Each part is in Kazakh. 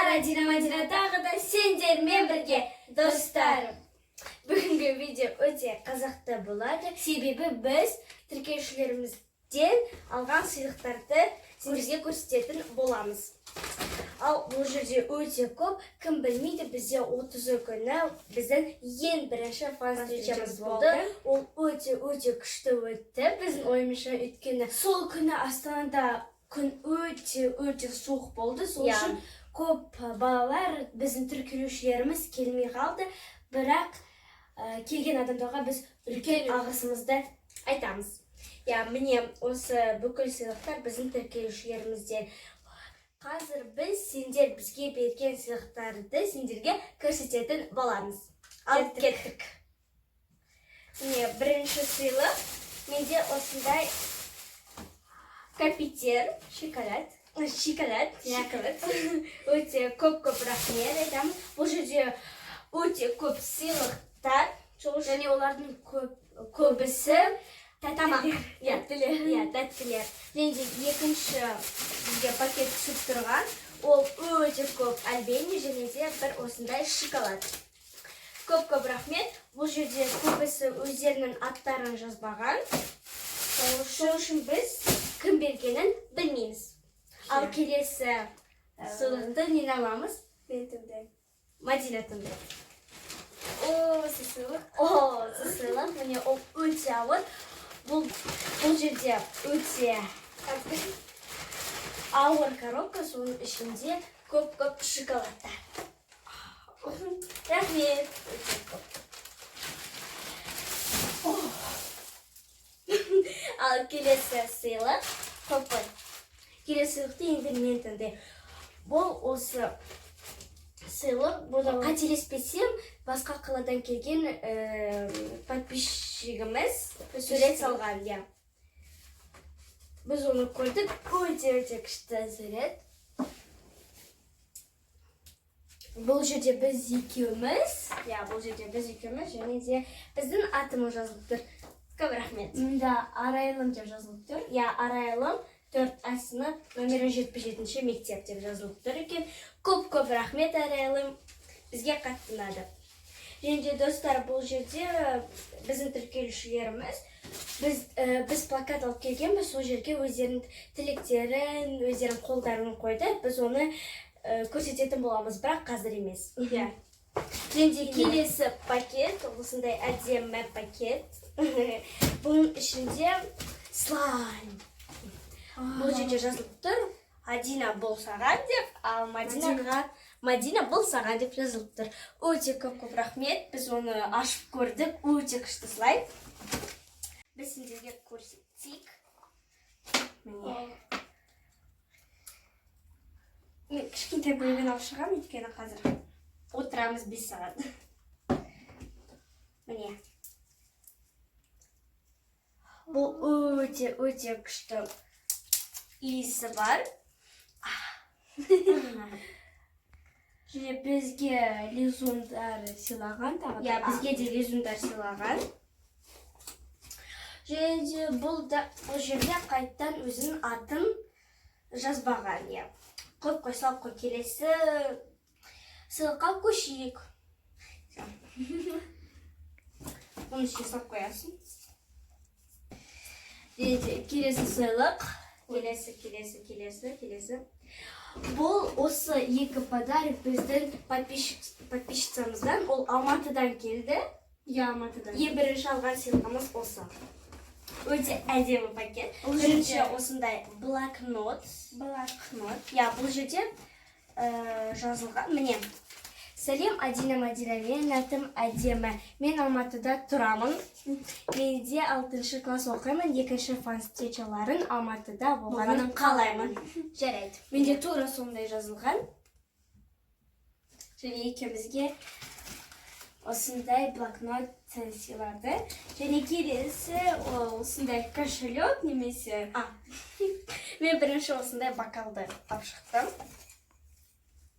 Адина, Мадина тағы да сендермен бірге. Достар, бүгінгі видео өте қызықты болады, себебі біз тіркелушілерімізден алған сыйлықтарды сендерге көрсететін боламыз. Ал бұл жерде өте көп. Кім білмейді, бізде 30 күні біздің ең бірінші фан встречамыз болды. Ол өте өте күшті өтті біздің ойымызша, өйткені сол күні Астанада күн өте өте суық болды. Сол үшін көп балалар, біздің тіркелушілеріміз келмей қалды. Бірақ келген адамдарға біз үлкен алғысымызды айтамыз. Иә, міне, осы бүкіл сыйлықтар біздің тіркелушілерімізден. Қазір біз сендер бізге берген сыйлықтарды сендерге көрсететін боламыз. Ал кеттік. Міне, бірінші сыйлық менде осындай капитер Шоколад. Шоколад. Иә. Шоколад. Өте көп көп рахмет айтамын. Бұл жерде өте көп сыйлықтар. Сол үшін Және олардың көп көбісі тамақ. Иә, Тәттілер. Иә, тәттілер. Және де екінші бізге пакет түсіп тұрған, ол өте көп Альбени және де бір осындай шоколад. Көп көп рахмет. Бұл жерде көбісі өздерінің аттарын жазбаған, сол үшін біз кім бергенін білмейміз. Ал келесі сыйлықты нені аламыз? Мен таңдаймын. Мадина таңдайды. О, осы сыйлық. О, осы сыйлық, міне, ол өте ауыр. Бұл жерде өте ауыр коробка, соның ішінде көп көп шоколадтар. Рахмет, өте көп. О. Ал келесі сыйлық көп қой. Келесі сыйлықты енді мен таңдаймын. Бұл осы сыйлық, бұны, қателеспесем, басқа қаладан келген подписчигіміз сурет салған, иә. Біз оны көрдік, өте өте күшті сурет. Бұл жерде біз екеуміз, иә, бұл жерде біз екеуміз және де біздің атымыз жазылып тұр. Көп рахмет. Мында «Арайлым» деп жазылып тұр. Иә, «Арайлым», 4 А сынып, номері 77-мектеп деп жазылып тұр екен. Көп көп рахмет, Арайлым, бізге қатты ұнады. Және де, достар, бұл жерде біздің тіркелушілеріміз біз плакат алып келгенбіз, сол жерге өздерінің тілектерін, өздерінің қолдарын қойды. Біз оны көрсететін боламыз, бірақ қазір емес. Иә. Және де келесі пакет, осындай әдемі пакет. Бұның ішінде слайм. Бұл жерде жазылып тұр: «Адина, бұл саған» деп, ал Мадинаға «Мадина, бұл саған» деп жазылып тұр. Өте көп көп рахмет. Біз оны ашып көрдік, өте күшті слайм. Біз сендерге көрсетейік. Міне. Мен кішкентай бөлігін алып шығамын, өйткені қазір отырамыз 5 сағат. Міне, бұл өте өте күшті иісі бар. Және бізге лизундар сыйлаған тағы да. Иә, бізге де лизундар сыйлаған. Және де бұл да, бұл жерде қайттан өзінің атын жазбаған, иә. Қойып қой, салып қой. Келесі сыйлыққа көшейік. Бұны ішіне салып қоясың. Және де келесі сыйлық, келесі, келесі, келесі, келесі. Бұл осы екі подарок біздің подписчицамыздан, ол Алматыдан келді. Иә, Алматыдан. Ең бірінші алған сыйлығымыз осы өте әдемі пакет. Бұл Бірінші жерде осындай блокнот. Блокнот. Иә, бұл жерде жазылған, міне: «Сәлем, Адина, Мадина, менің атым Әдемі, мен Алматыда тұрамын, менде алтыншы класс оқимын. Екінші фан встречаларын Алматыда болғанын қалаймын». Жарайды. Менде тура сондай жазылған. Және екеумізге осындай блокнот сыйлады. Және келесі ол осындай кошелек немесе А, мен бірінші осындай бокалды алып шықтым.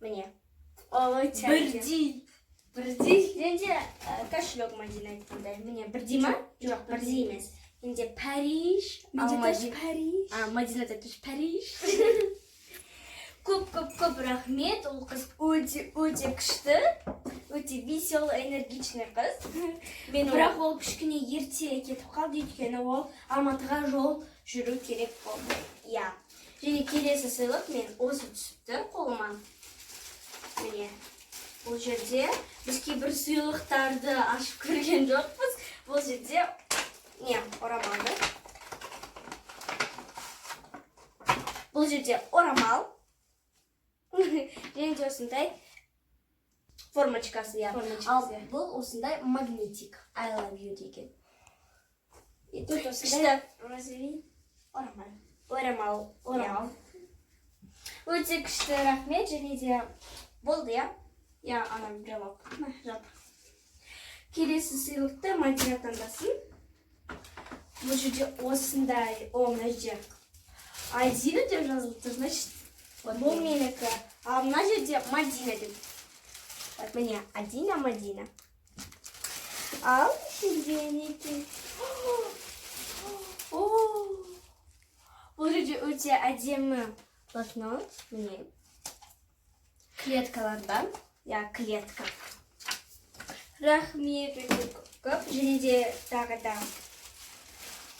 Міне, ол өте әдемі. Бірдей. Бірдей. Және де кошелек, Мадина айтқандай. Міне, бірдей ма? Жоқ, бірдей емес. Менде Париж, ал Менде тоже Мадина Париж. А, Мадинада тоже Париж. Көп көп көп рахмет. Ол қыз өте өте күшті, өте веселый, энергичный қыз. Мен Бірақ ол кішкене ерте кетіп қалды, өйткені ол Алматыға жол жүру керек болды. Иә. Және келесі сыйлық мен осы түсіпті қолыма. Міне. Бұл жерде біз кейбір сыйлықтарды ашып көрген жоқпыз. Бұл жерде не, орамалды. Бұл жерде орамал. Және де осындай формочкасы, иә. Формочкасы, Ал иә. бұл осындай магнитик. I love you деген. И тут осындай Күшті. Розовый орамал. Орамал. Орамал. Иә. Өте күшті, рахмет. Және де болды, иә. Иә, ана брелок. Мә, жап. Келесі сыйлықты Мадина таңдасын. Бұл жерде осындай, о, мына жерде Адина деп жазылып тұр, значит, Вот бұл менікі. Ал мына жерде Мадина деп. Вот міне, Адина, Мадина. Ал ішінде не екен? О, бұл жерде өте әдемі блокнот. Міне. Клеткалардан. Иә, клетка. Рахмет өте көп көп. Және де тағы да.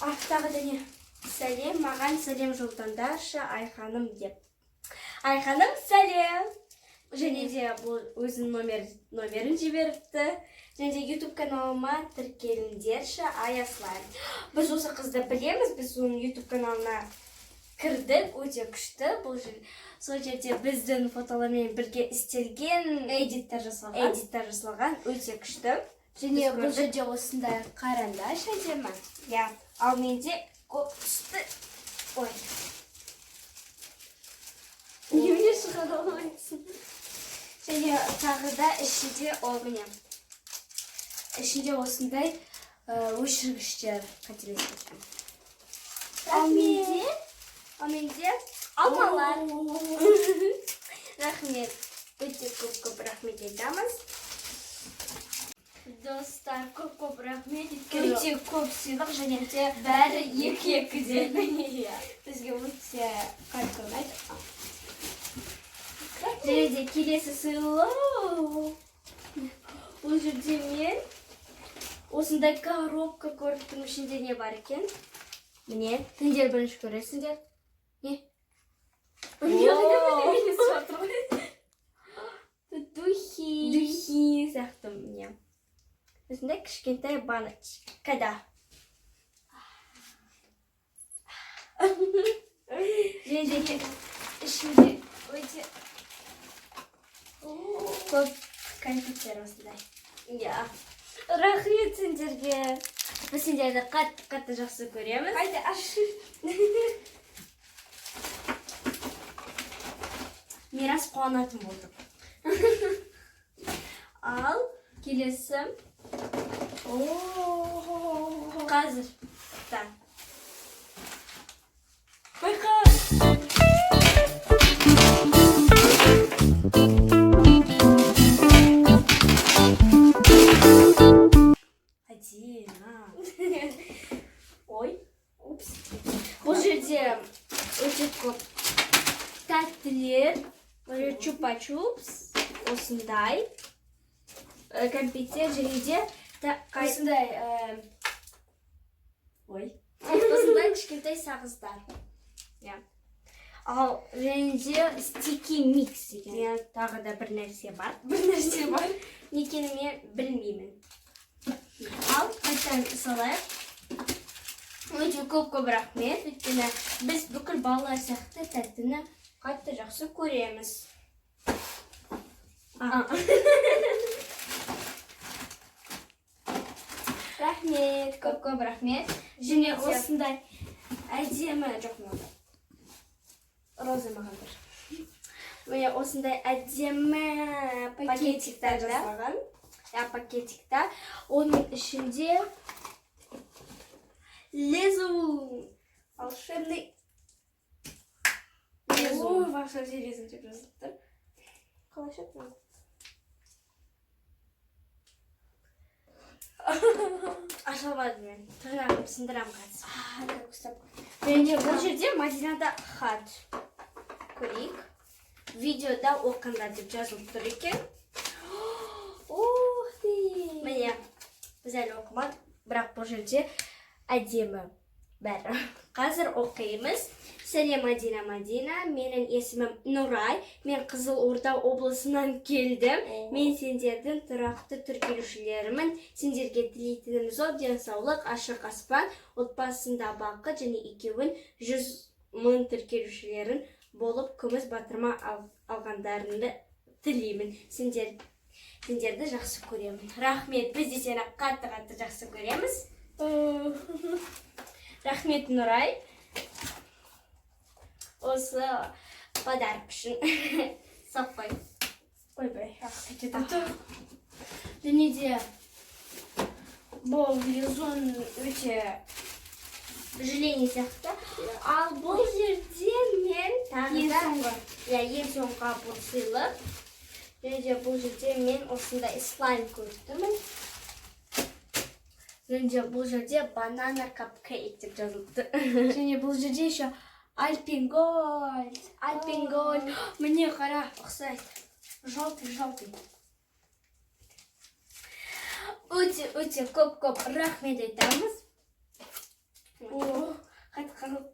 А, тағы да не? Сәлем, маған сәлем жолдандаршы, Айханым деп. Айханым, сәлем. Және де бұл өзінің номерін жіберіпті. Және де YouTube каналыма тіркеліңдерші, Аяслан. Біз осы қызды білеміз, біз оның YouTube каналына кірдік, өте күшті. Бұл сол жерде біздің фотолармен бірге істелген Эдиттер жасалған. Эдиттер жасалған, өте күшті. Және Біз бұл көрдік. жерде осындай қарандаш әдемі. Иә, ал менде көк түсті. Ой. Немене шығара алмайсың? Және тағы да ішінде, о, міне. Ішінде осындай өшіргіштер, қателеспесем. Ал менде алмалар. Рахмет. Өте көп көп рахмет айтамыз. Достар, көп көп рахмет. Өйткені Өте көп сыйлық және бәрі екі екіден. Иә. Бізге өте қатты ұнайды. Және де келесі сыйлық. Бұл жерде мен осындай коробка көріп тұрмын, ішінде не бар екен? Міне, сендер бірінші көресіңдер. Не? О! Тут духи. Духи сияқты, міне. Осындай кішкентай баночкада. Және де ішінде өте көп конфеттер осындай. Иә. Рахмет сендерге. Біз сендерді қатты қатты жақсы көреміз. Қайда аш. Мирас қуанатын болдық. Ал келесі қазір. Так. Байқа. Адина. Ой, упс. Бұл жерде өте көп тәттілер. Бұл жерде чупа-чупс, осындай. Кәмпиттер және де Осындай ой. Осындай кішкентай сағыздар. Иә. Ал және де стики микс деген тағы да бір нәрсе бар. Бір нәрсе бар. Не екенін мен білмеймін. Ал қайтадан салайық. Өте көп көп рахмет, өйткені біз бүкіл балалар сияқты тәттіні қатты жақсы көреміз. А. Рахмет, көп көп рахмет. Және осындай әдемі, жоқ, мынандай Роза маған бер. Міне, осындай әдемі Пакетиктер пакетиктер жасалған. Иә, пакетикта. Оның ішінде лезу. Волшебный Лезу. Ой, волшебный лезу деп жазылып тұр. Қалай ашады мынаны? Аша алмадым мен. Тырнағымды сындырамын қазір. А, как ұстап. Және бұл жерде Мадинада хат. Көрейік. Видеода оқыңдар деп жазылып тұр екен. Ух ты! Міне, біз әлі оқымадық, бірақ бұл жерде әдемі бәрі. Қазір оқимыз. Сәлем, Мадина, Мадина. Менің есімім Нұрай. Мен Қызылорда облысынан келдім. Мен сендердің тұрақты тіркелушілерімін. Сендерге тілейтінім зор денсаулық, ашық аспан, отбасында бақыт және екеуін 100 000 тіркелушілерін болып, күміс батырма алғандарыңды тілеймін. Сендерді жақсы көремін. Рахмет, біз де сені қатты қатты жақсы көреміз. Рахмет, Нұрай, осы подарок үшін. Сап қой. Ойбай, ағып кетеді. Және де бұл лизун өте Желейный сияқты. Ал бұл жерде мен тағы ең да соңғы. Иә, ең соңғы бұл сыйлық. Және де бұл жерде мен осындай слайм көрдім. Және де бұл жерде банана капкейк деп жазылыпты. Және бұл жерде еще Альпен Гольд. Альпен Гольд. Міне, қара. Ұқсайды. Желтый, желтый. Өте өте көп көп рахмет айтамыз. О, қатты қалып.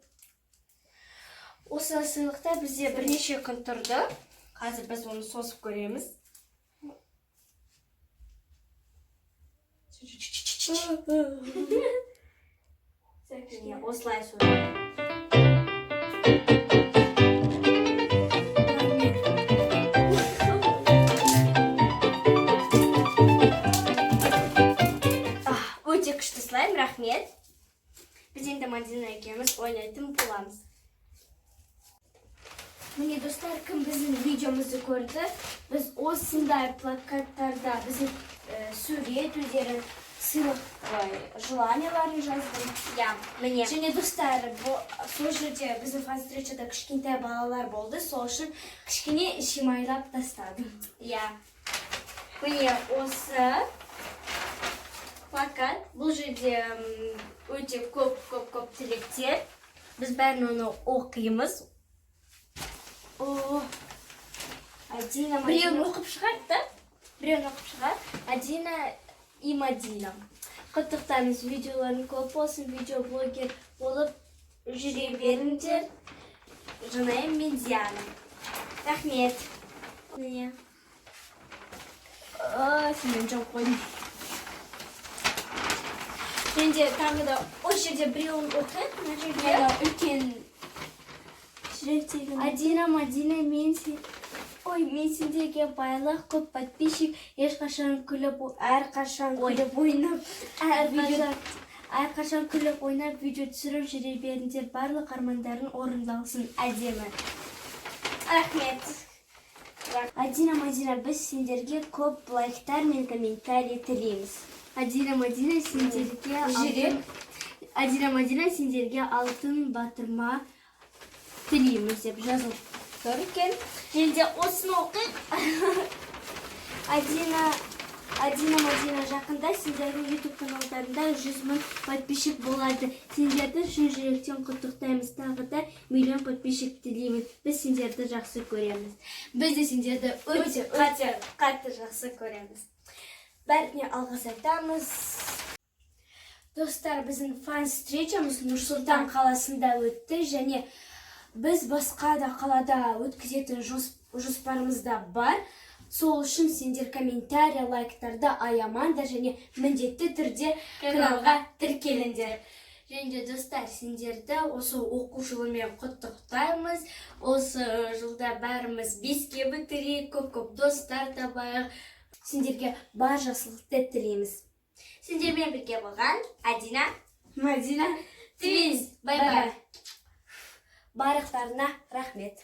Осы сыйлықта бізде бірнеше күн тұрды. Қазір біз оны созып көреміз. Міне, осылай созып. Ah, өте күшті слайм, рахмет. Біз енді Мадина екеуміз ойнайтын боламыз. Міне, достар, кім біздің видеомызды көрді, біз осындай плакаттарда біздің сурет өздері сыйлық, ой, желанияларын жаздым. Иә, міне. Және, достар, сол жерде біздің фан встречада кішкентай балалар болды, сол үшін кішкене шимайлап тастадым. Иә. Міне, осы плакат. Бұл жерде өте көп көп көп тілектер. Біз бәрін оны оқимыз. О, Адина, біреуін Мадина. оқып шығады да. Біреуін оқып шығар. Адина и Мадина. Құттықтаймыз, видеоларың көп болсын, видеоблогер болып жүре беріңдер. Жанайым мен Диана. Рахмет. Міне. А, сен жауып қойдым. Және де тағы да осы жерде біреуін оқиық, мына жерде. Мына үлкен жүректегі. Адина, Мадина, мен сен... Ой, мен сендерге байлық, көп подписчик, ешқашан күліп, Әрқашан Ой. күліп ойнап әрқашан күліп ойнап видео түсіріп жүре беріңдер. Барлық армандарың орындалсын, әдемі. Рахмет. Адина, Мадина, біз сендерге көп лайктар мен комментарий тілейміз. Адина, Мадина, сендерге Жүрек. Адина, Мадина, сендерге алтын батырма тілейміз деп жазылып тұр екен. Және де осыны оқиық. Адина, Адина, Мадина, жақында сендердің YouTube каналдарында 100 000 подписчик болады. Сендерді шын жүректен құттықтаймыз. Тағы да миллион подписчик тілеймін. Біз сендерді жақсы көреміз. Біз де сендерді өте өте қатты жақсы көреміз. Бәріне алғыс айтамыз. Достар, біздің фан встречамыз Нұр-Сұлтан қаласында өтті және біз басқа да қалада өткізетін жоспарымыз да бар. Сол үшін сендер комментарий, лайктарды аямаңдар және міндетті түрде каналға тіркеліңдер. Және де, достар, сендерді осы оқу жылымен құттықтаймыз. Осы жылда бәріміз беске бітірейік, көп-көп достар табайық. Сендерге бар жақсылықты тілейміз. Сендермен бірге болған Адина, Мадина. Твинс. Бай-бай. Барлықтарына рахмет.